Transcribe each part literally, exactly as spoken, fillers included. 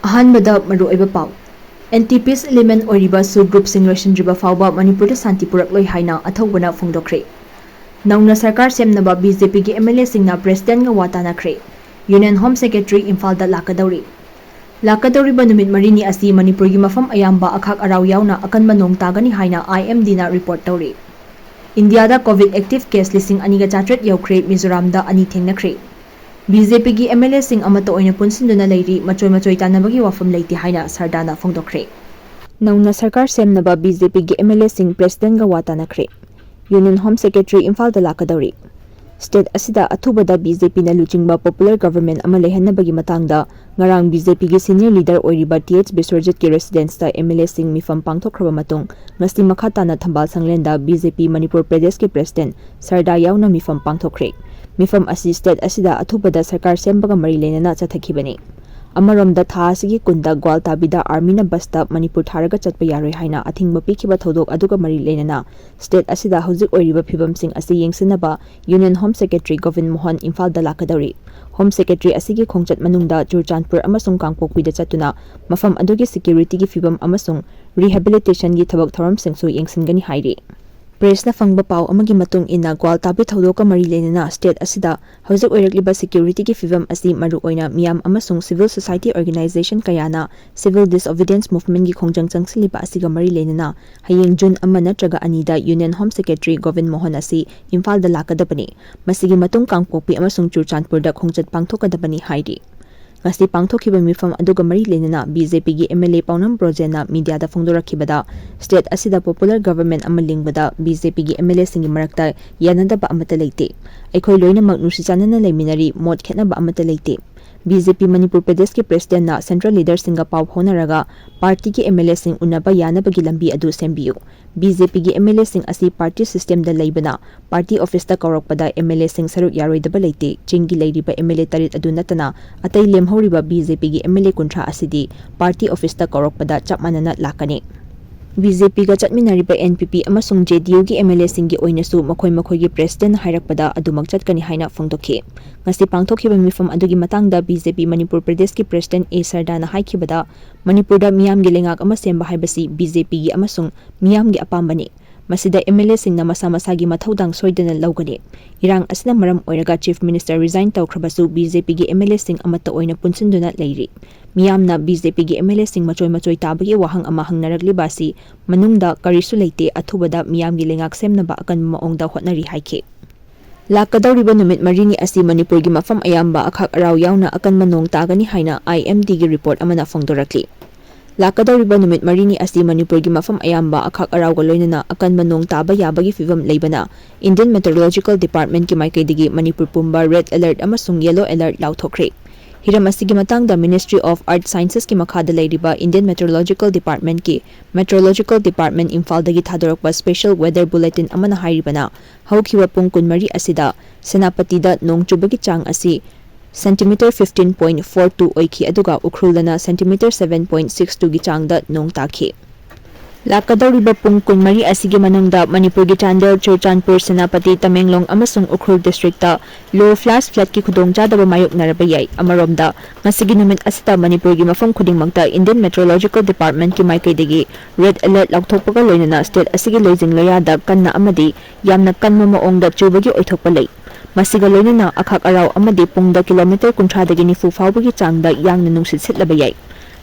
ꯑꯍꯥꯟꯕꯗ ꯃꯔꯨꯑꯣꯏꯕ ꯄꯥꯎ꯫ ꯑꯦꯟꯇꯤ ꯄꯤꯁ ꯏꯂꯤꯃꯦꯟ ꯑꯣꯏꯔꯤꯕ ꯁꯨ ꯒ꯭ꯔꯨꯞꯁꯤꯡ ꯂꯣꯏꯁꯤꯟꯗ꯭ꯔꯤꯕ ꯐꯥꯎꯕ ꯃꯅꯤꯄꯨꯔꯗ ꯁꯥꯟꯇꯤ ꯄꯨꯔꯛꯂꯣꯏ ꯍꯥꯏꯅ ꯑꯊꯧꯕꯅ ꯐꯣꯡꯗꯣꯛꯈ꯭ꯔꯦ꯫ ꯅꯧꯅ ꯁꯔꯀꯥꯔ ꯁꯦꯝꯅꯕ ꯕꯤꯖꯦꯄꯤꯒꯤ ꯑꯦꯝ ꯑꯦꯜ ꯑꯦꯁꯤꯡꯅ ꯄ꯭ꯔꯦꯁꯤꯗꯦꯟꯠꯒ ꯋꯥ ꯇꯥꯅꯈ꯭ꯔꯦ꯫ ꯌꯨꯅꯤꯌꯟ ꯍꯣꯝ ꯁꯦꯀ꯭ꯔꯦꯇꯔꯤ ꯏꯝꯐꯥꯜꯗ ꯂꯥꯛꯀꯗꯧꯔꯤ꯫ ꯂꯥꯛꯀꯗꯧꯔꯤꯕ ꯅꯨꯃꯤꯠ ꯃꯔꯤꯅꯤ ꯑꯁꯤ ꯃꯅꯤꯄꯨꯔꯒꯤ ꯃꯐꯝ ꯑꯌꯥꯝꯕ ꯑꯈꯥꯛ ꯑꯔꯥꯎ ꯌꯥꯎꯅ ꯑꯀꯟꯕ ꯅꯣꯡ ꯇꯥꯒꯅꯤ ꯍꯥꯏꯅ ꯑꯥꯏ ꯑꯦꯝ ꯗꯤꯅ ꯔꯤꯄꯣꯔꯠ ꯇꯧꯔꯤ꯫ ꯏꯟꯗꯤꯌꯥꯗ ꯀꯣꯚꯤꯗ ꯑꯦꯛꯇꯤꯚ ꯀꯦꯁ ꯂꯤꯁꯤꯡ ꯑꯅꯤꯒ ꯆꯥꯇ꯭ꯔꯦꯠ ꯌꯧꯈ꯭ꯔꯦ, ꯃꯤꯖꯣꯔꯥꯝꯗ ꯑꯅꯤ ꯊꯦꯡꯅꯈ꯭ꯔꯦ꯫ ꯕꯤꯖꯦꯄꯤꯒꯤ ꯑꯦꯝ ꯑꯦꯜ ꯑꯦꯁꯤꯡ ꯑꯃꯠꯇ ꯑꯣꯏꯅ ꯄꯨꯟꯁꯤꯟꯗꯨꯅ ꯂꯩꯔꯤ, ꯃꯆꯣꯏ ꯃꯆꯣꯏ ꯇꯥꯟꯅꯕꯒꯤ ꯋꯥꯐꯝ ꯂꯩꯇꯦ ꯍꯥꯏꯅ ꯁꯔꯗꯥꯅ ꯐꯣꯡꯗꯣꯛꯈ꯭ꯔꯦ꯫ ꯅꯧꯅ ꯁꯔꯀꯥꯔ ꯁꯦꯝꯅꯕ ꯕꯤꯖꯦꯄꯤꯒꯤ ꯑꯦꯝ ꯑꯦꯜ ꯑꯦꯁꯤꯡ ꯄ꯭ꯔꯦꯁꯤꯗꯦꯟꯠꯒ ꯋꯥ ꯇꯥꯅꯈ꯭ꯔꯦ꯫ ꯌꯨꯅꯤꯌꯟ ꯍꯣꯝ ꯁꯦꯀ꯭ꯔꯦꯇꯔꯤ ꯏꯝꯐꯥꯜꯗ ꯂꯥꯛꯀꯗꯧꯔꯤ꯫ ꯁ꯭ꯇꯦꯠ ꯑꯁꯤꯗ ꯑꯊꯨꯕꯗ ꯕꯤꯖꯦꯄꯤꯅ ꯂꯨꯆꯤꯡꯕ ꯄꯣꯄꯨꯂꯔ ꯒꯚꯔꯟꯃꯦꯟꯠ ꯑꯃ ꯂꯩꯍꯟꯅꯕꯒꯤ ꯃꯇꯥꯡꯗ ꯉꯔꯥꯡ ꯕꯤꯖꯦꯄꯤꯒꯤ ꯁꯤꯅꯤꯌꯔ ꯂꯤꯗꯔ ꯑꯣꯏꯔꯤꯕ ꯇꯤ ꯑꯩꯆ ꯕꯤꯁ꯭ꯋꯔꯖꯤꯠꯀꯤ ꯔꯦꯁꯤꯗꯦꯟꯁꯇ ꯑꯦꯝ ꯑꯦꯜ ꯑꯦꯁꯤꯡ ꯃꯤꯐꯝ ꯄꯥꯡꯊꯣꯛꯈ꯭ꯔꯕ ꯃꯇꯨꯡ ꯉꯁꯤ ꯃꯈꯥ ꯇꯥꯅ ꯊꯝꯕꯥꯜ ꯁꯪꯂꯦꯟꯗ ꯕꯤꯖꯦꯄꯤ ꯃꯅꯤꯄꯨꯔ ꯄ꯭ꯔꯗꯦꯁꯀꯤ ꯄ꯭ꯔꯦꯁꯤꯗꯦꯟꯠ ꯁꯔꯗꯥ ꯌꯥꯎꯅ ꯃꯤꯐꯝ ꯄꯥꯡꯊꯣꯛꯈ꯭ꯔꯦ꯫ ꯃꯤꯐꯝ ꯑꯁꯤ ꯁ꯭ꯇꯦꯠ ꯑꯁꯤꯗ ꯑꯊꯨꯕꯗ ꯁꯔꯀꯥꯔ ꯁꯦꯝꯕꯒ ꯃꯔꯤ ꯂꯩꯅꯅ ꯆꯠꯊꯈꯤꯕꯅꯤ꯫ ꯑꯃꯔꯣꯝꯗ ꯊꯥ ꯑꯁꯤꯒꯤ ꯀꯨꯟꯗ ꯒ꯭ꯋꯥꯜꯇꯥꯕꯤꯗ ꯑꯥꯔꯃꯤꯅ ꯕꯁꯇ ꯃꯅꯤꯄꯨꯔ ꯊꯥꯔꯒ ꯆꯠꯄ ꯌꯥꯔꯣꯏ ꯍꯥꯏꯅ ꯑꯊꯤꯡꯕ ꯄꯤꯈꯤꯕ ꯊꯧꯗꯣꯛ ꯑꯗꯨꯒ ꯃꯔꯤ ꯂꯩꯅꯅ ꯁ꯭ꯇꯦꯠ ꯑꯁꯤꯗ ꯍꯧꯖꯤꯛ ꯑꯣꯏꯔꯤꯕ ꯐꯤꯕꯝꯁꯤꯡ ꯑꯁꯤ ꯌꯦꯡꯁꯤꯟꯅꯕ union home secretary Gobin Mohan ꯏꯝꯐꯥꯜꯗ ꯂꯥꯛꯀꯗꯧꯔꯤ꯫ ꯍꯣꯝ ꯁꯦꯀ꯭ꯔꯦꯇꯔꯤ ꯑꯁꯤꯒꯤ ꯈꯣꯡꯆꯠ ꯃꯅꯨꯡꯗ ꯆꯨꯔꯆꯥꯟꯄꯨꯔ ꯑꯃꯁꯨꯡ ꯀꯥꯡꯄꯣꯛꯄꯤꯗ ꯆꯠꯇꯨꯅ ꯃꯐꯝ ꯑꯗꯨꯒꯤ ꯁꯦꯀ꯭ꯌꯨꯔꯤꯇꯤꯒꯤ ꯐꯤꯕꯝ ꯑꯃꯁꯨꯡ ꯔꯤꯍꯦꯕꯤꯂꯤꯇꯦꯁꯟꯒꯤ ꯊꯕꯛ ꯊꯧꯔꯝꯁꯤꯡꯁꯨ ꯌꯦꯡꯁꯤꯟꯒꯅꯤ ꯍꯥꯏꯔꯤ꯫ ꯄ꯭ꯔꯦꯁꯅ ꯐꯪꯕ ꯄꯥꯎ ꯑꯃꯒꯤ ꯃꯇꯨꯡ ꯏꯟꯅ, ꯒ꯭ꯋꯥꯜꯇꯥꯕꯤ ꯊꯧꯗꯣꯛꯀ ꯃꯔꯤ ꯂꯩꯅꯅ ꯁ꯭ꯇꯦꯠ ꯑꯁꯤꯗ ꯍꯧꯖꯤꯛ ꯑꯣꯏꯔꯛꯂꯤꯕ ꯁꯦꯀ꯭ꯌꯨꯔꯤꯇꯤꯒꯤ ꯐꯤꯕꯝ ꯑꯁꯤ ꯃꯔꯨꯑꯣꯏꯅ ꯃꯤꯌꯥꯝ ꯑꯃꯁꯨꯡ ꯁꯤꯚꯤꯜ ꯁꯣꯁꯥꯏꯇꯤ ꯑꯣꯔꯒꯅꯥꯏꯖꯦꯁꯟ ꯀꯌꯥꯅ ꯁꯤꯚꯤꯜ ꯗꯤꯁꯑꯣꯕꯤꯗꯤꯌꯦꯟꯁ ꯃꯨꯚꯃꯦꯟꯠꯒꯤ ꯈꯣꯡꯖꯪ ꯆꯪꯁꯤꯜꯂꯤꯕ ꯑꯁꯤꯒ ꯃꯔꯤ ꯂꯩꯅꯅ ꯍꯌꯦꯡ ꯖꯨꯟ ꯑꯃ ꯅꯠꯇ꯭ꯔꯒ ꯑꯅꯤꯗ union home secretary Gobin Mohan ꯑꯁꯤ ꯏꯝꯐꯥꯜꯗ ꯂꯥꯛꯀꯗꯕꯅꯤ꯫ ꯃꯁꯤꯒꯤ ꯃꯇꯨꯡ ꯀꯥꯡꯄꯣꯛꯄꯤ ꯑꯃꯁꯨꯡ ꯆꯨꯔꯆꯥꯟꯄꯨꯔꯗ ꯈꯣꯡꯆꯠ ꯄꯥꯡꯊꯣꯛꯀꯗꯕꯅꯤ ꯍꯥꯏꯔꯤ꯫ ꯉꯁꯤ ꯄꯥꯡꯊꯣꯛꯈꯤꯕ ꯃꯤꯐꯝ ꯑꯗꯨꯒ ꯃꯔꯤ ꯂꯩꯅꯅ ꯕꯤꯖꯦꯄꯤꯒꯤ ꯑꯦꯝ ꯑꯦꯜ ꯑꯦ ꯄꯥꯎꯅꯝ ꯕ꯭ꯔꯣꯖꯦꯟꯅ ꯃꯤꯗꯤꯌꯥꯗ ꯐꯣꯡꯗꯣꯔꯛꯈꯤꯕꯗ, ꯁ꯭ꯇꯦꯠ ꯑꯁꯤꯗ ꯄꯣꯄꯨꯂꯔ ꯒꯚꯔꯟꯃꯦꯟꯠ ꯑꯃ ꯂꯤꯡꯕꯗ ꯕꯤꯖꯦꯄꯤꯒꯤ ꯑꯦꯝ ꯑꯦꯜ ꯑꯦꯁꯤꯡꯒꯤ ꯃꯔꯛꯇ ꯌꯥꯅꯗꯕ ꯑꯃꯠꯇ ꯂꯩꯇꯦ꯫ ꯑꯩꯈꯣꯏ ꯂꯣꯏꯅꯃꯛ ꯅꯨꯡꯁꯤ ꯆꯥꯟꯅꯅ ꯂꯩꯃꯤꯟꯅꯔꯤ, ꯃꯣꯠ ꯈꯦꯠꯅꯕ ꯑꯃꯠꯇ ꯂꯩꯇꯦ꯫ ꯕꯤꯖꯦꯄꯤ ꯃꯅꯤꯄꯨꯔ ꯄ꯭ꯔꯗꯦꯁꯀꯤ ꯄ꯭ꯔꯦꯁꯤꯗꯦꯟꯠꯅ ꯁꯦꯟꯇ꯭ꯔꯦꯜ ꯂꯤꯗꯔꯁꯤꯡꯒ ꯄꯥꯎ ꯐꯥꯎꯅꯔꯒ ꯄꯥꯔꯇꯤꯒꯤ ꯑꯦꯝ ꯑꯦꯜ ꯑꯦꯁꯤꯡ ꯎꯅꯕ ꯌꯥꯅꯕꯒꯤ ꯂꯝꯕꯤ ꯑꯗꯨ ꯁꯦꯝꯕꯤꯌꯨ꯫ ꯕꯤꯖꯦꯄꯤꯒꯤ ꯑꯦꯝ ꯑꯦꯜ ꯑꯦꯁꯤꯡ ꯑꯁꯤ ꯄꯥꯔꯇꯤ ꯁꯤꯁꯇꯦꯝꯗ ꯂꯩꯕꯅ ꯄꯥꯔꯇꯤ ꯑꯣꯐꯤꯁꯇ ꯀꯧꯔꯛꯄꯗ ꯑꯦꯝ ꯑꯦꯜ ꯑꯦꯁꯤꯡ ꯁꯔꯨꯛ ꯌꯥꯔꯣꯏꯗꯕ ꯂꯩꯇꯦ꯫ ꯆꯤꯡꯒꯤ ꯂꯩꯔꯤꯕ ꯑꯦꯝ ꯑꯦꯜ ꯑꯦ ꯇꯔꯦꯠ ꯑꯗꯨ ꯅꯠꯇꯅ ꯑꯇꯩ ꯂꯦꯝꯍꯧꯔꯤꯕ ꯕꯤꯖꯦꯄꯤꯒꯤ ꯑꯦꯝ ꯑꯦꯜ ꯑꯦ ꯀꯨꯟꯊ꯭ꯔꯥ ꯑꯁꯤꯗꯤ ꯄꯥꯔꯇꯤ ꯑꯣꯐꯤꯁꯇ ꯀꯧꯔꯛꯄꯗ ꯆꯞ ꯃꯥꯟꯅꯅ ꯂꯥꯛꯀꯅꯤ꯫ ꯕꯤ ꯖꯦ ꯄꯤꯒ ꯆꯠꯃꯤꯟꯅꯔꯤꯕ ꯑꯦꯟ ꯄꯤ ꯄꯤ ꯑꯃꯁꯨꯡ ꯖꯦ ꯗꯤ ꯌꯨꯒꯤ ꯑꯦꯝ ꯑꯦꯜ ꯑꯦꯁꯤꯡꯒꯤ ꯑꯣꯏꯅꯁꯨ ꯃꯈꯣꯏ ꯃꯈꯣꯏꯒꯤ ꯄ꯭ꯔꯦꯁꯤꯗꯦꯟꯠꯅ ꯍꯥꯏꯔꯛꯄꯗ ꯑꯗꯨꯃꯛ ꯆꯠꯀꯅꯤ ꯍꯥꯏꯅ ꯐꯣꯡꯗꯣꯛꯈꯤ꯫ ꯉꯁꯤ ꯄꯥꯡꯊꯣꯛꯈꯤꯕ ꯃꯤꯐꯝ ꯑꯗꯨꯒꯤ ꯃꯇꯥꯡꯗ ꯕꯤ ꯖꯦ ꯄꯤ ꯃꯅꯤꯄꯨꯔ ꯄ꯭ꯔꯗꯦꯁꯀꯤ ꯄ꯭ꯔꯦꯁꯤꯗꯦꯟꯠ ꯑꯦ ꯁꯔꯗꯥꯅ ꯍꯥꯏꯈꯤꯕꯗ, ꯃꯅꯤꯄꯨꯔꯗ ꯃꯤꯌꯥꯝꯒꯤ ꯂꯩꯉꯥꯛ ꯑꯃ ꯁꯦꯝꯕ ꯍꯥꯏꯕꯁꯤ ꯕꯤ ꯖꯦ ꯄꯤꯒꯤ ꯑꯃꯁꯨꯡ ꯃꯤꯌꯥꯝꯒꯤ ꯑꯄꯥꯝꯕꯅꯤ꯫ ꯃꯁꯤꯗ ꯑꯦꯝ ꯑꯦꯜ ꯑꯦꯁꯤꯡꯅ ꯃꯁꯥ ꯃꯁꯥꯒꯤ ꯃꯊꯧꯗꯥꯡ ꯁꯣꯏꯗꯅ ꯂꯧꯒꯅꯤ꯫ ꯏꯔꯥꯡ ꯑꯁꯤꯅ ꯃꯔꯝ ꯑꯣꯏꯔꯒ ꯆꯤꯐ ꯃꯤꯅꯤꯁꯇꯔ ꯔꯤꯖꯥꯏꯟ ꯇꯧꯈ꯭ꯔꯕꯁꯨ ꯕꯤ ꯖꯦ ꯄꯤꯒꯤ ꯑꯦꯝ ꯑꯦꯜ ꯑꯦꯁꯤꯡ ꯑꯃꯠꯇ ꯑꯣꯏꯅ ꯄꯨꯟꯁꯤꯟꯗꯨꯅ ꯂꯩꯔꯤ꯫ ꯃꯤꯌꯥꯝꯅ ꯕꯤ ꯖꯦ ꯄꯤꯒꯤ ꯑꯦꯝ ꯑꯦꯜ ꯑꯦꯁꯤꯡ ꯃꯆꯣꯏ ꯃꯆꯣꯏ ꯇꯥꯕꯒꯤ ꯋꯥꯍꯪ ꯑꯃ ꯍꯪꯅꯔꯛꯂꯤꯕ ꯑꯁꯤ ꯃꯅꯨꯡꯗ ꯀꯔꯤꯁꯨ ꯂꯩꯇꯦ, ꯑꯊꯨꯕꯗ ꯃꯤꯌꯥꯝꯒꯤ ꯂꯩꯉꯥꯛ ꯁꯦꯝꯅꯕ ꯑꯀꯟꯕ ꯃꯑꯣꯡꯗ ꯍꯣꯠꯅꯔꯤ ꯍꯥꯏꯈꯤ꯫ ꯂꯥꯛꯀꯗꯧꯔꯤꯕ ꯅꯨꯃꯤꯠ ꯃꯔꯤꯅꯤ ꯑꯁꯤ ꯃꯅꯤꯄꯨꯔꯒꯤ ꯃꯐꯝ ꯑꯌꯥꯝꯕ ꯑꯈꯥꯛ ꯑꯔꯥꯎ ꯌꯥꯎꯅ ꯑꯀꯟꯕ ꯅꯣꯡ ꯇꯥꯒꯅꯤ ꯍꯥꯏꯅ ꯑꯥꯏ ꯑꯦꯝ ꯗꯤꯒꯤ ꯔꯤꯄꯣꯔꯠ ꯑꯃꯅ ꯐꯣꯡꯗꯣꯔꯛꯂꯤ꯫ ꯂꯥꯛꯀꯗꯧꯔꯤꯕ ꯅꯨꯃꯤꯠ ꯃꯔꯤꯅꯤ ꯑꯁꯤ ꯃꯅꯤꯄꯨꯔꯒꯤ ꯃꯐꯝ ꯑꯌꯥꯝꯕ ꯑꯈꯥꯛ ꯑꯔꯥꯎꯒ ꯂꯣꯏꯅꯅ ꯑꯀꯟꯕ ꯅꯣꯡ ꯇꯥꯕ ꯌꯥꯕꯒꯤ ꯐꯤꯕꯝ ꯂꯩꯕꯅ Indian Meteorological Departmentꯀꯤ ꯃꯥꯏꯀꯩꯗꯒꯤ ꯃꯅꯤꯄꯨꯔ ꯄꯨꯝꯕ red alert ꯑꯃꯁꯨꯡ yellow alert ꯂꯥꯎꯊꯣꯛꯈ꯭ꯔꯦ꯫ ꯍꯤꯔꯝ ꯑꯁꯤꯒꯤ ꯃꯇꯥꯡꯗ Ministry of Earth Scienceꯀꯤ ꯃꯈꯥꯗ ꯂꯩꯔꯤꯕ Indian Meteorological Departmentꯀꯤ Meteorological Department ꯏꯝꯐꯥꯜꯗꯒꯤ ꯊꯥꯗꯣꯔꯛꯄ special weather bulletin ꯑꯃꯅ ꯍꯥꯏꯔꯤꯕꯅ, ꯍꯧꯈꯤꯕ ꯄꯨꯡ ꯀꯨꯟꯃꯔꯤ ꯑꯁꯤꯗ ꯁꯦꯅꯥꯄꯇꯤꯗ ꯅꯣꯡ ꯆꯨꯕꯒꯤ ꯆꯥꯡ ꯑꯁꯤ centimeter fifteen point four two ꯑꯣꯏꯈꯤ, ꯑꯗꯨꯒ ꯎꯈ꯭ꯔꯨꯜꯗꯅ centimeter seven point six twoꯒꯤ ꯆꯥꯡꯗ ꯅꯣꯡ ꯇꯥꯈꯤ꯫ ꯂꯥꯛꯀꯗꯧꯔꯤꯕ ꯄꯨꯡ ꯀꯨꯟꯃꯔꯤ ꯑꯁꯤꯒꯤ ꯃꯅꯨꯡꯗ ꯃꯅꯤꯄꯨꯔꯒꯤ ꯆꯥꯟꯗꯦꯜ, ꯆꯨꯔꯆꯥꯟꯄꯨꯔ, ꯁꯦꯅꯥꯄꯇꯤ, ꯇꯃꯦꯡꯂꯣꯡ ꯑꯃꯁꯨꯡ ꯎꯈ꯭ꯔꯨꯜ districtꯇ low flash floodꯀꯤ ꯈꯨꯗꯣꯡꯆꯥꯗꯕ ꯃꯥꯌꯣꯛꯅꯔꯕ ꯌꯥꯏ꯫ ꯑꯃꯔꯣꯝꯗ, ꯉꯁꯤꯒꯤ ꯅꯨꯃꯤꯠ ꯑꯁꯤꯗ ꯃꯅꯤꯄꯨꯔꯒꯤ ꯃꯐꯝ ꯈꯨꯗꯤꯡꯃꯛꯇ Indian Meteorological Departmentꯀꯤ ꯃꯥꯏꯀꯩꯗꯒꯤ red alert ꯂꯥꯎꯊꯣꯛꯄꯒ ꯂꯣꯏꯅꯅ state ꯑꯁꯤꯒꯤ ꯂꯣꯏꯖꯤꯡ ꯂꯣꯌꯥꯗ ꯀꯟꯅ ꯑꯃꯗꯤ ꯌꯥꯝꯅ ꯀꯟꯕ ꯃꯑꯣꯡꯗ ꯆꯨꯕꯒꯤ ꯑꯣꯏꯊꯣꯛꯄ ꯂꯩ꯫ ꯃꯁꯤꯒ ꯂꯣꯏꯅꯅ ꯑꯈꯥꯛ ꯑꯔꯥꯎ ꯑꯃꯗꯤ ꯄꯨꯡꯗ kilometre ꯀꯨꯟꯊ꯭ꯔꯥꯗꯒꯤ ꯅꯤꯐꯨ ꯐꯥꯎꯕꯒꯤ ꯆꯥꯡꯗ ꯌꯥꯡꯅ ꯅꯨꯡꯁꯤꯠ ꯁꯤꯠꯂꯕ ꯌꯥꯏ꯫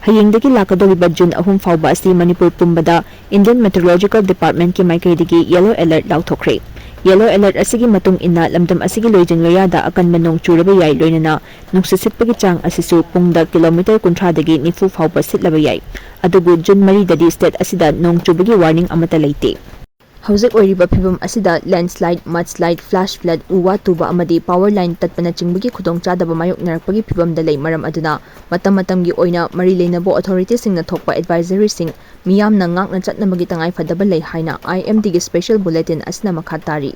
ꯍꯌꯦꯡꯗꯒꯤ ꯂꯥꯛꯀꯗꯧꯔꯤꯕ ꯖꯨꯟ ꯑꯍꯨꯝ ꯐꯥꯎꯕ ꯑꯁꯤ ꯃꯅꯤꯄꯨꯔ ꯄꯨꯝꯕꯗ Indian Meteorological Departmentꯀꯤ ꯃꯥꯏꯀꯩꯗꯒꯤ yellow alert ꯂꯥꯎꯊꯣꯛꯈ꯭ꯔꯦ꯫ Yellow alert ꯑꯁꯤꯒꯤ ꯃꯇꯨꯡ ꯏꯟꯅ ꯂꯝꯗꯝ ꯑꯁꯤꯒꯤ ꯂꯣꯏꯖꯤꯡ ꯂꯣꯌꯥꯗ ꯑꯀꯟꯕ ꯅꯣꯡ ꯆꯨꯔꯕ ꯌꯥꯏ, ꯂꯣꯏꯅꯅ ꯅꯨꯡꯁꯤꯠ ꯁꯤꯠꯄꯒꯤ ꯆꯥꯡ ꯑꯁꯤꯁꯨ ꯄꯨꯡꯗ kilometre ꯀꯨꯟꯊ꯭ꯔꯥꯗꯒꯤ ꯅꯤꯐꯨ ꯐꯥꯎꯕ ꯁꯤꯠꯂꯕ ꯌꯥꯏ꯫ ꯑꯗꯨꯕꯨ ꯖꯨꯟ ꯃꯔꯤꯗꯗꯤ state ꯑꯁꯤꯗ ꯅꯣꯡ ꯆꯨꯕꯒꯤ warning ꯑꯃꯠꯇ ꯂꯩꯇꯦ꯫ ꯍꯧꯖꯤꯛ ꯑꯣꯏꯔꯤꯕ ꯐꯤꯕꯝ ꯑꯁꯤꯗ landslide, mudslide, flash flood, ꯎ ꯋꯥ ꯇꯨꯕ ꯑꯃꯗꯤ power line ꯇꯠꯄꯅꯆꯤꯡꯕꯒꯤ ꯈꯨꯗꯣꯡꯆꯥꯗꯕ ꯃꯥꯌꯣꯛꯅꯔꯛꯄꯒꯤ ꯐꯤꯕꯝꯗ ꯂꯩ꯫ ꯃꯔꯝ ꯑꯗꯨꯅ ꯃꯇꯝ ꯃꯇꯝꯒꯤ ꯑꯣꯏꯅ ꯃꯔꯤ ꯂꯩꯅꯕ authorityꯁꯤꯡꯅ ꯊꯣꯛꯄ advisoryꯁꯤꯡ ꯃꯤꯌꯥꯝꯅ ꯉꯥꯛꯅ ꯆꯠꯅꯕꯒꯤ ꯇꯉꯥꯏꯐꯗꯕ ꯂꯩ ꯍꯥꯏꯅ IMDꯒꯤ special bulletin ꯑꯁꯤꯅ ꯃꯈꯥ ꯇꯥꯔꯤ꯫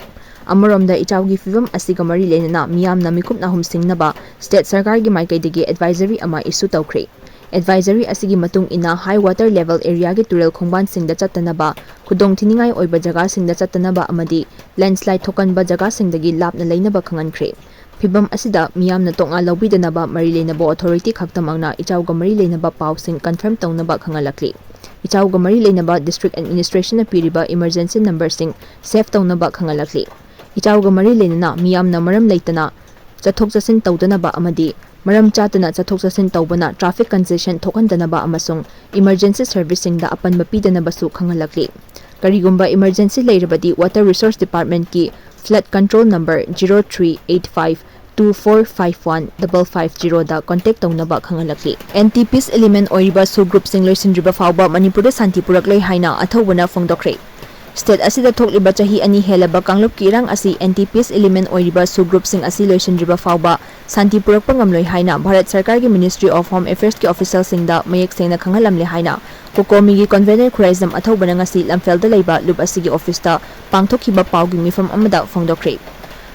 ꯑꯃꯔꯣꯝꯗ, ꯏꯆꯥꯎꯒꯤ ꯐꯤꯕꯝ ꯑꯁꯤꯒ ꯃꯔꯤ ꯂꯩꯅꯅ ꯃꯤꯌꯥꯝꯅ ꯃꯤꯀꯨꯞ ꯅꯥꯍꯨꯝꯁꯤꯡꯅꯕ state ꯁꯔꯀꯥꯔꯒꯤ ꯃꯥꯏꯀꯩꯗꯒꯤ advisory ꯑꯃ issue ꯇꯧꯈ꯭ꯔꯦ꯫ Advisory ꯑꯁꯤꯒꯤ ꯃꯇꯨꯡ ꯏꯟꯅ high water level areaꯒꯤ ꯇꯨꯔꯦꯜ ꯈꯣꯡꯕꯥꯟꯁꯤꯡꯗ ꯆꯠꯇꯅꯕ, ꯈꯨꯗꯣꯡꯊꯤꯅꯤꯡꯉꯥꯏ ꯑꯣꯏꯕ ꯖꯒꯥꯁꯤꯡꯗ ꯆꯠꯇꯅꯕ ꯑꯃꯗꯤ landslide ꯊꯣꯛꯀꯟꯕ ꯖꯒꯥꯁꯤꯡꯗꯒꯤ ꯂꯥꯞꯅ ꯂꯩꯅꯕ ꯈꯪꯍꯟꯈ꯭ꯔꯦ꯫ ꯐꯤꯚꯝ ꯑꯁꯤꯗ ꯃꯤꯌꯥꯝꯅ ꯇꯣꯉꯥꯟ ꯂꯧꯕꯤꯗꯅꯕ ꯃꯔꯤ ꯂꯩꯅꯕ authority ꯈꯛꯇꯃꯛꯅ ꯏꯆꯥꯎꯒ ꯃꯔꯤ ꯂꯩꯅꯕ ꯄꯥꯎꯁꯤꯡ confirm ꯇꯧꯅꯕ ꯈꯪꯍꯜꯂꯛꯂꯤ꯫ ꯏꯆꯥꯎꯒ ꯃꯔꯤ ꯂꯩꯅꯕ district administrationꯅ ꯄꯤꯔꯤꯕ emergency numberꯁꯤꯡ save ꯇꯧꯅꯕ ꯈꯪꯍꯜꯂꯛꯂꯤ꯫ ꯏꯆꯥꯎꯒ ꯃꯔꯤ ꯂꯩꯅꯅ ꯃꯤꯌꯥꯝꯅ ꯃꯔꯝ ꯂꯩꯇꯅ ꯆꯠꯊꯣꯛ ꯆꯠꯁꯤꯟ ꯇꯧꯗꯅꯕ ꯑꯃꯗꯤ ꯃꯔꯝ ꯆꯥꯗꯅ ꯆꯠꯊꯣꯛ ꯆꯠꯁꯤꯟ ꯇꯧꯕꯅ traffic congestion ꯊꯣꯛꯍꯟꯗꯅꯕ ꯑꯃꯁꯨꯡ emergency serviceꯁꯤꯡꯗ ꯑꯄꯟꯕ ꯄꯤꯗꯅꯕꯁꯨ ꯈꯪꯍꯜꯂꯛꯂꯤ꯫ ꯀꯔꯤꯒꯨꯝꯕ emergency ꯂꯩꯔꯕꯗꯤ Water Resource Departmentꯀꯤ flood control number zero three eight five two four five one double five zeroꯗ contact ꯇꯧꯅꯕ ꯈꯪꯍꯜꯂꯛꯂꯤ꯫ Anti peace element ꯑꯣꯏꯔꯤꯕ SoO groupꯁꯤꯡ ꯂꯣꯏꯁꯤꯟꯗ꯭ꯔꯤꯕ ꯐꯥꯎꯕ ꯃꯅꯤꯄꯨꯔꯗ ꯁꯥꯟꯇꯤ ꯄꯨꯔꯛꯂꯣꯏ ꯍꯥꯏꯅ ꯑꯊꯧꯕꯅ ꯐꯣꯡꯗꯣꯛꯈ꯭ꯔꯦ꯫ State ꯑꯁꯤꯗ ꯊꯣꯛꯂꯤꯕ ꯆꯍꯤ ꯑꯅꯤ ꯍꯦꯜꯂꯕ ꯀꯥꯡꯂꯨꯞꯀꯤ ꯏꯔꯥꯡ ꯑꯁꯤ anti peace element ꯑꯣꯏꯔꯤꯕ SoO groupꯁꯤꯡ ꯑꯁꯤ ꯂꯣꯏꯁꯤꯟꯗ꯭ꯔꯤꯕ ꯐꯥꯎꯕ ꯁꯥꯟꯇꯤ ꯄꯨꯔꯛꯄ ꯉꯝꯂꯣꯏ ꯍꯥꯏꯅ ꯚꯥꯔꯠ ꯁꯔꯀꯥꯔꯒꯤ Ministry of Home Affairsꯀꯤ officialꯁꯤꯡꯗ ꯃꯌꯦꯛ ꯁꯦꯡꯅ ꯈꯪꯍꯜꯂꯝꯂꯦ ꯍꯥꯏꯅ COCOMIꯒꯤ convener ꯈꯨꯔꯥꯏꯖꯝ ꯑꯊꯧꯕꯅ ꯉꯁꯤ ꯂꯝꯐꯦꯜꯗ ꯂꯩꯕ ꯂꯨꯞ ꯑꯁꯤꯒꯤ officeꯇ ꯄꯥꯡꯊꯣꯛꯈꯤꯕ ꯄꯥꯎꯒꯤ ꯃꯤꯐꯝ ꯑꯃꯗ ꯐꯣꯡꯗꯣꯛꯈ꯭ꯔꯦ꯫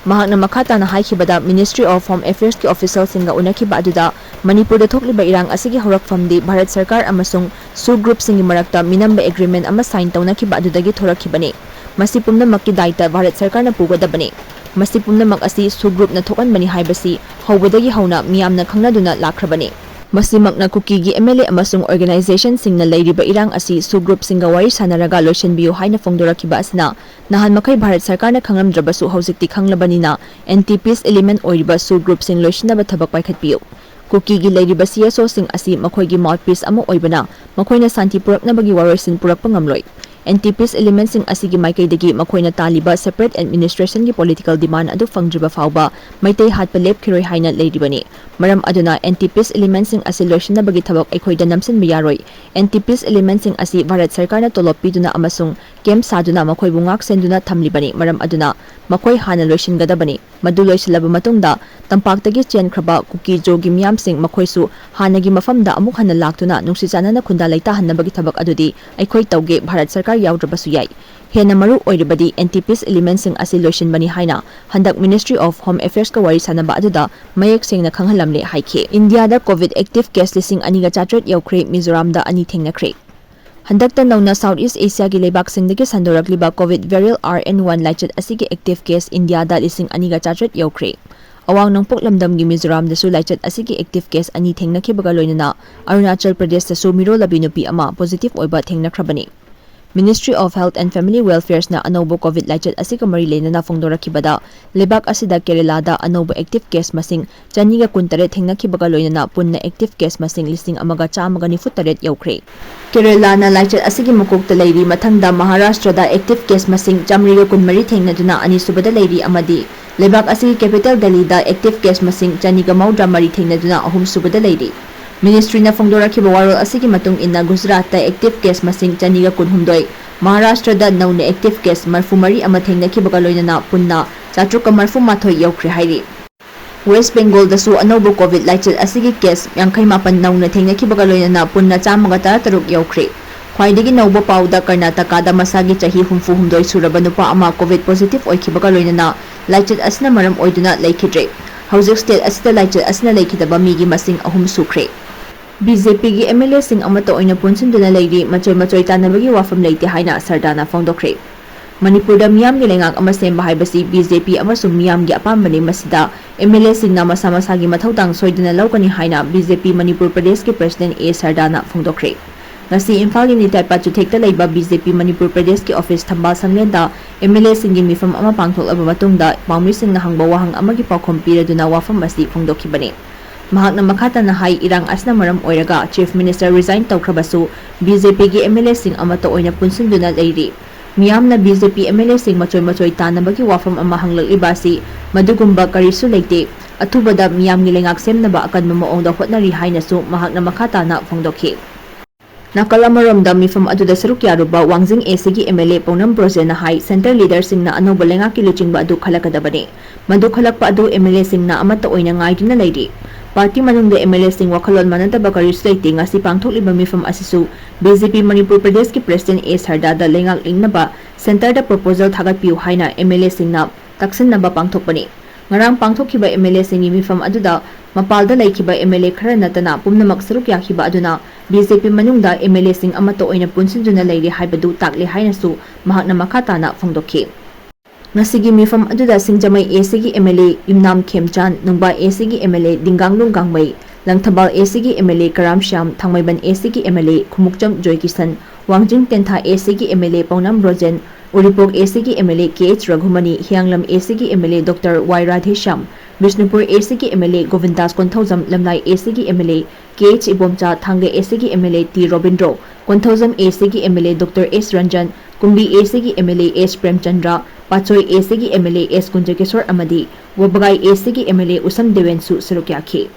ꯃꯍꯥꯛꯅ ꯃꯈꯥ ꯇꯥꯅ ꯍꯥꯏꯈꯤꯕꯗ, Ministry of Home Affairsꯀꯤ officialꯁꯤꯡꯒ ꯎꯅꯈꯤꯕ ꯑꯗꯨꯗ ꯃꯅꯤꯄꯨꯔꯗ ꯊꯣꯛꯂꯤꯕ ꯏꯔꯥꯡ ꯑꯁꯤꯒꯤ ꯍꯧꯔꯛꯐꯝꯗꯤ ꯚꯥꯔꯠ ꯁꯔꯀꯥꯔ ꯑꯃꯁꯨꯡ SoO groupꯁꯤꯡꯒꯤ ꯃꯔꯛꯇ ꯃꯤꯅꯝꯕ agreement ꯑꯃ sign ꯇꯧꯅꯈꯤꯕ ꯑꯗꯨꯗꯒꯤ ꯊꯣꯔꯛꯈꯤꯕꯅꯤ꯫ ꯃꯁꯤ ꯄꯨꯝꯅꯃꯛꯀꯤ ꯗꯥꯏꯇ ꯚꯥꯔꯠ ꯁꯔꯀꯥꯔꯅ ꯄꯨꯒꯗꯕꯅꯤ꯫ ꯃꯁꯤ ꯄꯨꯝꯅꯃꯛ ꯑꯁꯤ SoO groupꯅ ꯊꯣꯛꯍꯟꯕꯅꯤ ꯍꯥꯏꯕꯁꯤ ꯍꯧꯕꯗꯒꯤ ꯍꯧꯅ ꯃꯤꯌꯥꯝꯅ ꯈꯪꯅꯗꯨꯅ ꯂꯥꯛꯈ꯭ꯔꯕꯅꯤ꯫ ꯃꯁꯤꯃꯛꯅ ꯀꯨꯀꯤꯒꯤ MLA ꯑꯃꯁꯨꯡ organisationꯁꯤꯡꯅ ꯂꯩꯔꯤꯕ ꯏꯔꯥꯡ ꯑꯁꯤ SoO groupꯁꯤꯡꯒ ꯋꯥꯔꯤ ꯁꯥꯟꯅꯔꯒ ꯂꯣꯏꯁꯤꯟꯕꯤꯌꯨ ꯍꯥꯏꯅ ꯐꯣꯡꯗꯣꯔꯛꯈꯤꯕ ꯑꯁꯤꯅ ꯅꯍꯥꯟ ꯃꯈꯩ ꯚꯥꯔꯠ ꯁꯔꯀꯥꯔꯅ ꯈꯪꯂꯝꯗ꯭ꯔꯕꯁꯨ ꯍꯧꯖꯤꯛꯇꯤ ꯈꯪꯂꯕꯅꯤꯅ anti peace element ꯑꯣꯏꯔꯤꯕ SoO groupꯁꯤꯡ ꯂꯣꯏꯁꯤꯟꯅꯕ ꯊꯕꯛ ꯄꯥꯏꯈꯠꯄꯤꯌꯨ꯫ ꯀꯨꯀꯤꯒꯤ ꯂꯩꯔꯤꯕ CSOꯁꯤꯡ ꯑꯁꯤ ꯃꯈꯣꯏꯒꯤ mouthpiece ꯑꯃ ꯑꯣꯏꯕꯅ ꯃꯈꯣꯏꯅ ꯁꯥꯟꯇꯤ ꯄꯨꯔꯛꯅꯕꯒꯤ ꯋꯥꯔꯣꯏꯁꯤꯟ ꯄꯨꯔꯛꯄ ꯉꯝꯂꯣꯏ꯫ Anti peace elementꯁꯤꯡ ꯑꯁꯤꯒꯤ ꯃꯥꯏꯀꯩꯗꯒꯤ ꯃꯈꯣꯏꯅ ꯇꯥꯜꯂꯤꯕ separate administrationꯒꯤ political demand ꯑꯗꯨ ꯐꯪꯗ꯭ꯔꯤꯕ ꯐꯥꯎꯕ ꯃꯩꯇꯩ ꯍꯥꯠꯄ ꯂꯦꯞꯈꯤꯔꯣꯏ ꯍꯥꯏꯅ ꯂꯩꯔꯤꯕꯅꯤ꯫ ꯃꯔꯝ ꯑꯗꯨꯅ anti peace elementꯁꯤꯡ ꯑꯁꯤ ꯂꯣꯏꯁꯤꯟꯅꯕꯒꯤ ꯊꯕꯛ ꯑꯩꯈꯣꯏꯗ ꯅꯝꯁꯤꯟꯕ ꯌꯥꯔꯣꯏ꯫ Anti peace elementꯁꯤꯡ ꯑꯁꯤ ꯚꯥꯔꯠ ꯁꯔꯀꯥꯔꯅ ꯇꯣꯂꯣꯞ ꯄꯤꯗꯨꯅ ꯑꯃꯁꯨꯡ camp ꯁꯥꯗꯨꯅ ꯃꯈꯣꯏꯕꯨ ꯉꯥꯛ ꯁꯦꯟꯗꯨꯅ ꯊꯝꯂꯤꯕꯅꯤ꯫ ꯃꯔꯝ ꯑꯗꯨꯅ ꯃꯈꯣꯏ ꯍꯥꯟꯅ ꯂꯣꯏꯁꯤꯟꯒꯗꯕꯅꯤ꯫ ꯃꯗꯨ ꯂꯣꯏꯁꯤꯜꯂꯕ ꯃꯇꯨꯡꯗ ꯇꯝꯄꯥꯛꯇꯒꯤ ꯆꯦꯟꯈ꯭ꯔꯕ ꯀꯨꯀꯤ ꯖꯣꯒꯤ ꯃꯤꯌꯥꯝꯁꯤꯡ ꯃꯈꯣꯏꯁꯨ ꯍꯥꯟꯅꯒꯤ ꯃꯐꯝꯗ ꯑꯃꯨꯛ ꯍꯟꯅ ꯂꯥꯛꯇꯨꯅ ꯅꯨꯡꯁꯤ ꯆꯥꯟꯅꯅ ꯈꯨꯟꯗꯥ ꯂꯩꯇꯥꯍꯟꯅꯕꯒꯤ ꯊꯕꯛ ꯑꯗꯨꯗꯤ ꯑꯩꯈꯣꯏ ꯇꯧꯒꯦ, ꯚꯥꯔꯠ ꯁꯔꯀꯥꯔ ꯌꯥꯎꯗ꯭ꯔꯕꯁꯨ ꯌꯥꯏ꯫ ꯍꯦꯟꯅ ꯃꯔꯨ ꯑꯣꯏꯔꯤꯕꯗꯤ anti-peace elementꯁꯤꯡ ꯑꯁꯤ ꯂꯣꯏꯁꯤꯟꯕꯅꯤ ꯍꯥꯏꯅ ꯍꯟꯗꯛ Ministry of Home Affairsꯀ ꯋꯥꯔꯤ ꯁꯥꯟꯅꯕ ꯑꯗꯨꯗ ꯃꯌꯦꯛ ꯁꯦꯡꯅ ꯈꯪꯍꯜꯂꯝꯂꯦ ꯍꯥꯏꯈꯤ꯫ ꯏꯟꯗꯤꯌꯥꯗ COVID active case ꯂꯤꯁꯤꯡ ꯑꯅꯤꯒ ꯆꯥꯇ꯭ꯔꯦꯠ ꯌꯧꯈ꯭ꯔꯦ, ꯃꯤꯖꯣꯔꯥꯝꯗ ꯑꯅꯤ ꯊꯦꯡꯅꯈ꯭ꯔꯦ꯫ ꯍꯟꯗꯛꯇ ꯅꯧꯅ South East Asiaꯒꯤ ꯂꯩꯕꯥꯛꯁꯤꯡꯗꯒꯤ ꯁꯟꯗꯣꯔꯛꯂꯤꯕ COVID variant R N one ꯂꯥꯏꯆꯠ ꯑꯁꯤꯒꯤ active case ꯏꯟꯗꯤꯌꯥꯗ ꯂꯤꯁꯤꯡ ꯑꯅꯤꯒ ꯆꯥꯇ꯭ꯔꯦꯠ ꯌꯧꯈ꯭ꯔꯦ꯫ ꯑꯋꯥꯡ ꯅꯣꯡꯄꯣꯛ ꯂꯝꯗꯝꯒꯤ ꯃꯤꯖꯣꯔꯥꯝꯗꯁꯨ ꯂꯥꯏꯆꯠ ꯑꯁꯤꯒꯤ active case ꯑꯅꯤ ꯊꯦꯡꯅꯈꯤꯕꯒ ꯂꯣꯏꯅꯅ ꯑꯔꯨꯅꯥꯆꯜ ꯄ꯭ꯔꯗꯦꯁꯇꯁꯨ ꯃꯤꯔꯣꯜꯂꯕꯤ ꯅꯨꯄꯤ ꯑꯃ positive ꯑꯣꯏꯕ ꯊꯦꯡꯅꯈ꯭ꯔꯕꯅꯤ꯫ Ministry of Health and Family Welfareꯅ ꯑꯅꯧꯕ COVID ꯂꯥꯏꯆꯠ ꯑꯁꯤꯒ ꯃꯔꯤ ꯂꯩꯅꯅ ꯐꯣꯡꯗꯣꯔꯛꯈꯤꯕꯗ, ꯂꯩꯕꯥꯛ ꯑꯁꯤꯗ ꯀꯦꯔꯦꯂꯥꯗ ꯑꯅꯧꯕ active case ꯃꯁꯤꯡ ꯆꯅꯤꯒ ꯀꯨꯟꯇꯔꯦꯠ ꯊꯦꯡꯅꯈꯤꯕꯒ ꯂꯣꯏꯅꯅ ꯄꯨꯟꯅ active case ꯃꯁꯤꯡ ꯂꯤꯁꯤꯡ ꯑꯃꯒ ꯆꯥꯝꯃꯒ ꯅꯤꯐꯨ ꯇꯔꯦꯠ ꯌꯧꯈ꯭ꯔꯦ꯫ ꯀꯦꯔꯦꯂꯥꯅ ꯂꯥꯏꯆꯠ ꯑꯁꯤꯒꯤ ꯃꯀꯣꯛꯇ ꯂꯩꯔꯤ꯫ ꯃꯊꯪꯗ ꯃꯍꯥꯔꯥꯁꯇ꯭ꯔꯗ active case ꯃꯁꯤꯡ ꯆꯥꯃꯔꯤꯒ ꯀꯨꯟꯃꯔꯤ ꯊꯦꯡꯅꯗꯨꯅ ꯑꯅꯤꯁꯨꯕꯗ ꯂꯩꯔꯤ ꯑꯃꯗꯤ ꯂꯩꯕꯥꯛ ꯑꯁꯤꯒꯤ capital ꯗꯦꯜꯂꯤꯗ active case ꯃꯁꯤꯡ ꯆꯅꯤꯒ ꯃꯧꯗ꯭ꯔꯥ ꯃꯔꯤ ꯊꯦꯡꯅꯗꯨꯅ ꯑꯍꯨꯝꯁꯨꯕꯗ ꯂꯩꯔꯤ꯫ Ministryꯅ ꯐꯣꯡꯗꯣꯔꯛꯈꯤꯕ ꯋꯥꯔꯣꯜ ꯑꯁꯤꯒꯤ ꯃꯇꯨꯡ ꯏꯟꯅ, ꯒꯨꯖꯔꯥꯠꯇ active case ꯃꯁꯤꯡ ꯆꯅꯤꯒ ꯀꯨꯟꯍꯨꯝꯗꯣꯏ, ꯃꯍꯥꯔꯥꯁꯇ꯭ꯔꯗ ꯅꯧꯅ active case ꯃꯔꯤꯐꯨ ꯃꯔꯤ ꯑꯃ ꯊꯦꯡꯅꯈꯤꯕꯒ ꯂꯣꯏꯅꯅ ꯄꯨꯟꯅ ꯆꯥꯇ꯭ꯔꯨꯛꯀ ꯃꯔꯤꯐꯨ ꯃꯥꯊꯣꯏ ꯌꯧꯈ꯭ꯔꯦ ꯍꯥꯏꯔꯤ꯫ West Bengalꯗꯁꯨ ꯑꯅꯧꯕ COVID ꯂꯥꯏꯆꯠ ꯑꯁꯤꯒꯤ case ꯌꯥꯡꯈꯩ ꯃꯥꯄꯟ ꯅꯧꯅ ꯊꯦꯡꯅꯈꯤꯕꯒ ꯂꯣꯏꯅꯅ ꯄꯨꯟꯅ ꯆꯥꯝꯃꯒ ꯇꯔꯥꯇꯔꯨꯛ ꯌꯧꯈ꯭ꯔꯦ꯫ ꯈ꯭ꯋꯥꯏꯗꯒꯤ ꯅꯧꯕ ꯄꯥꯎꯗ, ꯀꯔꯅꯥꯇꯀꯥꯗ ꯃꯁꯥꯒꯤ ꯆꯍꯤ ꯍꯨꯝꯐꯨ ꯍꯨꯝꯗꯣꯏ ꯁꯨꯔꯕ ꯅꯨꯄꯥ ꯑꯃ COVID positive ꯑꯣꯏꯈꯤꯕꯒ ꯂꯣꯏꯅꯅ ꯂꯥꯏꯆꯠ ꯑꯁꯤꯅ ꯃꯔꯝ ꯑꯣꯏꯗꯨꯅ ꯂꯩꯈꯤꯗ꯭ꯔꯦ꯫ ꯍꯧꯖꯤꯛ state ꯑꯁꯤꯗ ꯂꯥꯏꯆꯠ ꯑꯁꯤꯅ ꯂꯩꯈꯤꯗꯕ ꯃꯤꯒꯤ ꯃꯁꯤꯡ ꯑꯍꯨꯝ ꯁꯨꯈ꯭ꯔꯦ꯫ BJPꯒꯤ MLAꯁꯤꯡ ꯑꯃꯠꯇ ꯑꯣꯏꯅ ꯄꯨꯟꯁꯤꯟꯗꯨꯅ ꯂꯩꯔꯤ, ꯃꯆꯣꯏ ꯃꯆꯣꯏ ꯇꯥꯟꯅꯕꯒꯤ ꯋꯥꯐꯝ ꯂꯩꯇꯦ ꯍꯥꯏꯅ ꯁꯔꯗꯥꯅ ꯐꯣꯡꯗꯣꯛꯈ꯭ꯔꯦ꯫ ꯃꯅꯤꯄꯨꯔꯗ ꯃꯤꯌꯥꯝꯒꯤ ꯂꯩꯉꯥꯛ ꯑꯃ ꯁꯦꯝꯕ ꯍꯥꯏꯕꯁꯤ BJP ꯑꯃꯁꯨꯡ ꯃꯤꯌꯥꯝꯒꯤ ꯑꯄꯥꯝꯕꯅꯤ, ꯃꯁꯤꯗ MLAꯁꯤꯡꯅ ꯃꯁꯥ ꯃꯁꯥꯒꯤ ꯃꯊꯧꯗꯥꯡ ꯁꯣꯏꯗꯅ ꯂꯧꯒꯅꯤ ꯍꯥꯏꯅ BJP ꯃꯅꯤꯄꯨꯔ ꯄ꯭ꯔꯗꯦꯁꯀꯤ president A ꯁꯔꯗꯥꯅ ꯐꯣꯡꯗꯣꯛꯈ꯭ꯔꯦ꯫ ꯉꯁꯤ ꯏꯝꯐꯥꯜꯒꯤ ꯅꯤꯇꯥꯏ ꯄꯥꯆꯨꯊꯦꯛꯇ ꯂꯩꯕ BJP ꯃꯅꯤꯄꯨꯔ ꯄ꯭ꯔꯗꯦꯁꯀꯤ office ꯊꯝꯕꯥꯜ ꯁꯪꯂꯦꯟꯗ MLAꯁꯤꯡꯒꯤ ꯃꯤꯐꯝ ꯑꯃ ꯄꯥꯡꯊꯣꯛꯂꯕ ꯃꯇꯨꯡꯗ ꯄꯥꯎꯃꯤꯁꯤꯡꯅ ꯍꯪꯕ ꯋꯥꯍꯪ ꯑꯃꯒꯤ ꯄꯥꯎꯈꯨꯝ ꯄꯤꯔꯗꯨꯅ ꯋꯥꯐꯝ ꯑꯁꯤ ꯐꯣꯡꯗꯣꯛꯈꯤꯕꯅꯤ꯫ ꯃꯍꯥꯛꯅ ꯃꯈꯥ ꯇꯥꯅ ꯍꯥꯏ, ꯏꯔꯥꯡ ꯑꯁꯤꯅ ꯃꯔꯝ ꯑꯣꯏꯔꯒ Chief Minister resign ꯇꯧꯈ꯭ꯔꯕꯁꯨ BJPꯒꯤ MLAꯁꯤꯡ ꯑꯃꯠꯇ ꯑꯣꯏꯅ ꯄꯨꯟꯁꯤꯟꯗꯨꯅ ꯂꯩꯔꯤ꯫ ꯃꯤꯌꯥꯝꯅ BJP MLAꯁꯤꯡ ꯃꯆꯣꯏ ꯃꯆꯣꯏ ꯇꯥꯟꯅꯕꯒꯤ ꯋꯥꯐꯝ ꯑꯃ ꯍꯪꯂꯛꯂꯤꯕ ꯑꯁꯤ ꯃꯗꯨꯒꯨꯝꯕ ꯀꯔꯤꯁꯨ ꯂꯩꯇꯦ꯫ ꯑꯊꯨꯕꯗ ꯃꯤꯌꯥꯝꯒꯤ ꯂꯩꯉꯥꯛ ꯁꯦꯝꯅꯕ ꯑꯀꯟꯕ ꯃꯑꯣꯡꯗ ꯍꯣꯠꯅꯔꯤ ꯍꯥꯏꯅꯁꯨ ꯃꯍꯥꯛꯅ ꯃꯈꯥ ꯇꯥꯅ ꯐꯣꯡꯗꯣꯛꯈꯤ꯫ ꯅꯥꯀꯜ ꯑꯃꯔꯣꯝꯗ, ꯃꯤꯐꯝ ꯑꯗꯨꯗ ꯁꯔꯨꯛ ꯌꯥꯔꯨꯕ ꯋꯥꯡꯖꯤꯡ ACꯒꯤ MLA ꯄꯧꯅꯝ ꯕ꯭ꯔꯣꯖꯦꯟꯅ ꯍꯥꯏ, central leaderꯁꯤꯡꯅ ꯑꯅꯧꯕ ꯂꯩꯉꯥꯛꯀꯤ ꯂꯨꯆꯤꯡꯕ ꯑꯗꯨ ꯈꯜꯂꯛꯀꯗꯕꯅꯤ꯫ ꯃꯗꯨ ꯈꯜꯂꯛꯄ ꯑꯗꯨ MLAꯁꯤꯡꯅ ꯑꯃꯠꯇ ꯑꯣꯏꯅ ꯉꯥꯏꯗꯨꯅ ꯂꯩꯔꯤ꯫ ꯄꯥꯔꯇꯤ ꯃꯅꯨꯡꯗ MLAꯁꯤꯡ ꯋꯥꯈꯜꯂꯣꯟ ꯃꯥꯟꯅꯗꯕ ꯀꯔꯤꯁꯨ ꯂꯩꯇꯦ꯫ ꯉꯁꯤ ꯄꯥꯡꯊꯣꯛꯂꯤꯕ ꯃꯤꯐꯝ ꯑꯁꯤꯁꯨ BJP ꯃꯅꯤꯄꯨꯔ ꯄ꯭ꯔꯗꯦꯁꯀꯤ president A ꯁꯔꯗꯥꯗ ꯂꯩꯉꯥꯛ ꯂꯤꯡꯅꯕ centreꯗ proposal ꯊꯥꯒꯠꯄꯤꯌꯨ ꯍꯥꯏꯅ MLAꯁꯤꯡꯅ ꯇꯛꯁꯤꯟꯅꯕ ꯄꯥꯡꯊꯣꯛꯄꯅꯤ꯫ ꯉꯔꯥꯡ ꯄꯥꯡꯊꯣꯛꯈꯤꯕ MLAꯁꯤꯡꯒꯤ ꯃꯤꯐꯝ ꯑꯗꯨꯗ ꯃꯄꯥꯜꯗ ꯂꯩꯈꯤꯕ MLA ꯈꯔ ꯅꯠꯇꯅ ꯄꯨꯝꯅꯃꯛ ꯁꯔꯨꯛ ꯌꯥꯈꯤꯕ ꯑꯗꯨꯅ BJP ꯃꯅꯨꯡꯗ MLAꯁꯤꯡ ꯑꯃꯠꯇ ꯑꯣꯏꯅ ꯄꯨꯟꯁꯤꯟꯗꯨꯅ ꯂꯩꯔꯦ ꯍꯥꯏꯕꯗꯨ ꯇꯥꯛꯂꯦ ꯍꯥꯏꯅꯁꯨ ꯃꯍꯥꯛꯅ ꯃꯈꯥ ꯇꯥꯅ ꯐꯣꯡꯗꯣꯛꯈꯤ꯫ ꯉꯁꯤꯒꯤ ꯃꯤꯐꯝ ꯑꯗꯨꯗ ꯁꯤꯡꯖꯃꯩ ACꯒꯤ MLA ꯌꯨꯝꯅꯥꯝ ꯈꯦꯝꯆꯥꯟ, ꯅꯨꯡꯕꯥ ACꯒꯤ MLA ꯗꯤꯡꯒꯥꯡꯂꯨꯡ ꯒꯥꯡꯃꯩ, ꯂꯪꯊꯕꯥꯜ ACꯒꯤ MLA ꯀꯔꯥꯝ ꯁ꯭ꯌꯥꯝ, ꯊꯥꯡꯃꯩꯕꯟ ACꯒꯤ MLA ꯈꯨꯃꯨꯛꯆꯝ ꯖꯣꯏꯀꯤꯁꯟ, ꯋꯥꯡꯖꯤꯡ ꯇꯦꯟꯊꯥ ACꯒꯤ MLA ꯄꯥꯎꯅꯥꯝ ꯔꯣꯖꯦꯟ, ꯎꯔꯤꯄꯣꯛ ACꯒꯤ MLA KH ꯔꯘꯨꯃꯅꯤ, ꯍꯤꯌꯥꯡꯂꯝ ACꯒꯤ MLA Doctor Y Radheshyam, Bishnupur ACꯒꯤ MLA ꯒꯣꯕꯤꯟꯗꯥꯁ Konthoujam, ꯂꯝꯂꯥꯏ ACꯒꯤ MLA KH Ibomcha, ꯊꯥꯡꯒ ACꯒꯤ MLA T Robindro, Konthoujam ACꯒꯤ MLA Doctor S Ranjan, ꯀꯨꯝꯕꯤ ACꯒꯤ MLA S Premchandra, ꯄꯥꯠꯁꯣꯏ ACꯒꯤ MLA S ꯀꯨꯟꯖꯀꯤꯁꯣꯔ ꯑꯃꯗꯤ ꯋꯥꯕꯒꯥꯏ ACꯒꯤ MLA ꯎꯁꯝ ꯗꯦꯋꯦꯟꯁꯨ ꯁꯔꯨꯛ ꯌꯥꯈꯤ꯫